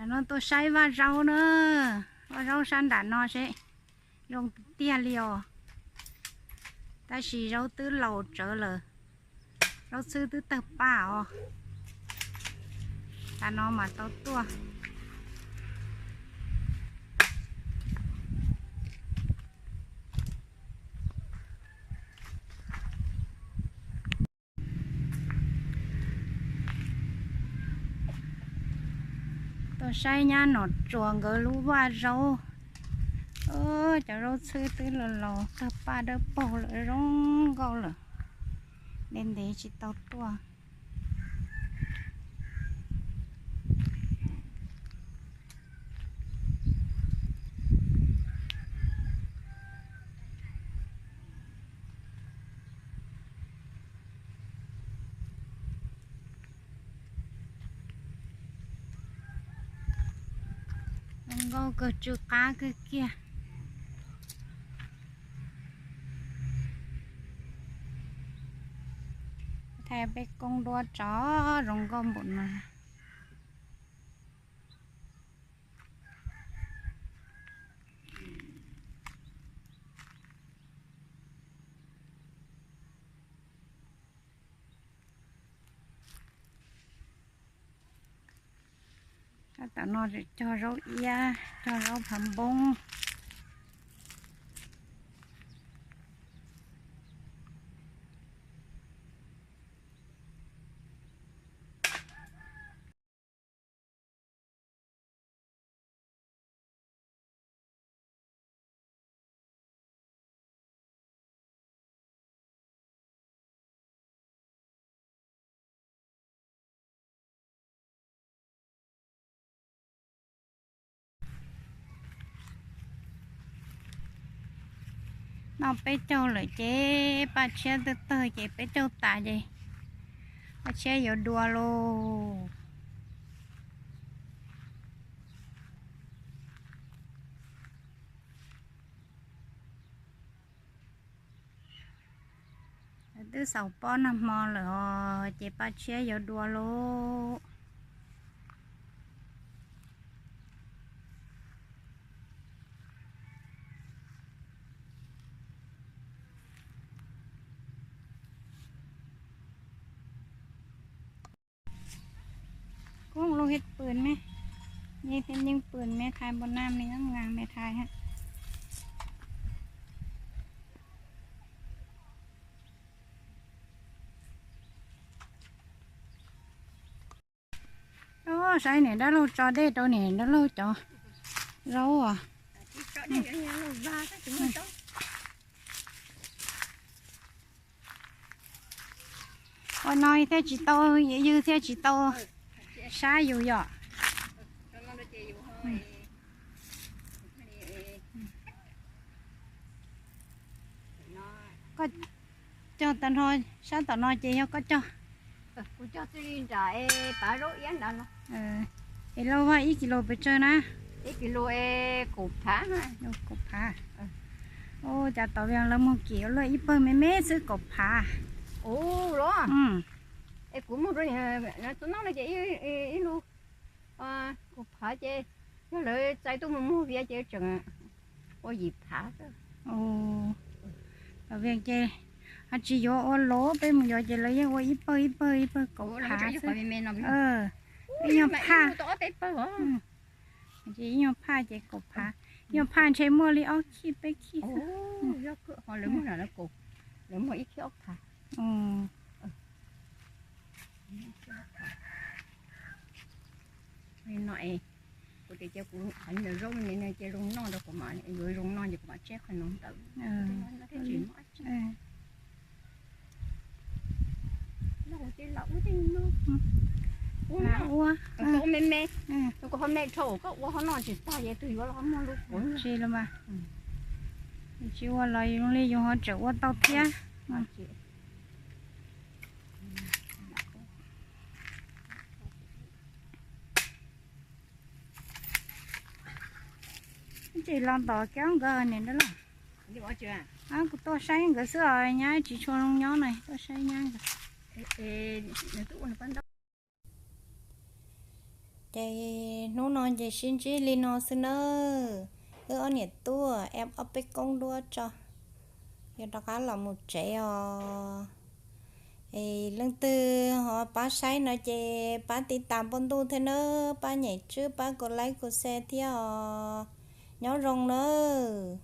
Tam no tuaj saib vaj zaub na, vaj zaub sab nram no seb zoo tiag li os. Tab sis zaub twb laus tsawv lawm, zaub txhwb twb tawg paj os. Tam no mas tau tuaj. Tuaj saib nyab Nom Tsuas nkawd lub vaj zaub. Cov zaub txhwb twb laus laus tawg paj dawb paug lawm, zoo nkauj lawm. Ntev ntev tsis tau tuaj. Zoo nkauj kawg, tsw qab kawg kiag. Thaij peb koob duab tso zoo nkauj npaum no. Tam no cog zaub iab, cog zaub phav npoob. Noj peb caug lawm ces paj tshiab tawg tawg ces peb caug tas ces paj tshiab yuav dua lauj. Twb xaus pob nag hmo lawm os, ces paj tshiab yuav dua lauj. Kuv lug hib pwm me, yeej thiaj yeej pwm me thais npua nam ne, ngas me thais ha. Saib niam dab laug tso dej rau niam dab laug cov zaub os. Ua no thiaj tsis tau, ywg thiaj tsis tau sab yus yom. Koj cog tag nrho sab tom no ces yog koj cog. Kuv cog txij li nram pav zaub iab nrad los. Es lauj, vaj ib kis lus pes tsawg na? Ib kis lus es kaum phav. Kaum phav. Ua cas tom Vias lawv muag kim luaj ib pawg me me xwb kaum phav. Ua los? Es kuv muag rau tus no no ces ib lus kaum phav ces yog lawv txais tuaj mus muag Vias ces tseem ua yim phav xwb. Tom Vias ces tsis yuav ua lus, peb mus yuav ces lawv yeej ua ib pawg ib pawg ib pawg kaum phav xwb. Ib nyuag phaj, ces ib nyuag phaj ces kaum phav. Ib nyuag phaj ntshe muaj li ob khij peb khij xwb. Kuv tias cia kuv qhov zaub no ces zoo noj rau kuv mam, yuav zoo noj ces kuv mam tseb qhov no ntawd. Ua me me, kuv ho me dhau, koj ua ho noj tsis tag ces twg yuav los ho muag lub kuv tsis los mas. Tsis ua los zoo li yus ho tseem ua tau thiab. Tsis los tom kiab nkawd niam dab laug. Kuv tuaj saib nkawd xwb os, nyab tsis tshua zoo nyob na, tuaj saib nyab nkawd. Nws twb ua nws pab ntaub. Ces hnub no ces sib ntsib li no xwb nawb. Wb ob niam tub ua ob peb koob duab tso, yuav rov qab los mus tsev os. Es leej twg ho pab saib no ces pab tiv tas npau ntuj thiab nawb, pab nyem tswb, pab kos like kos share thiab os. Nyob zoo nawb.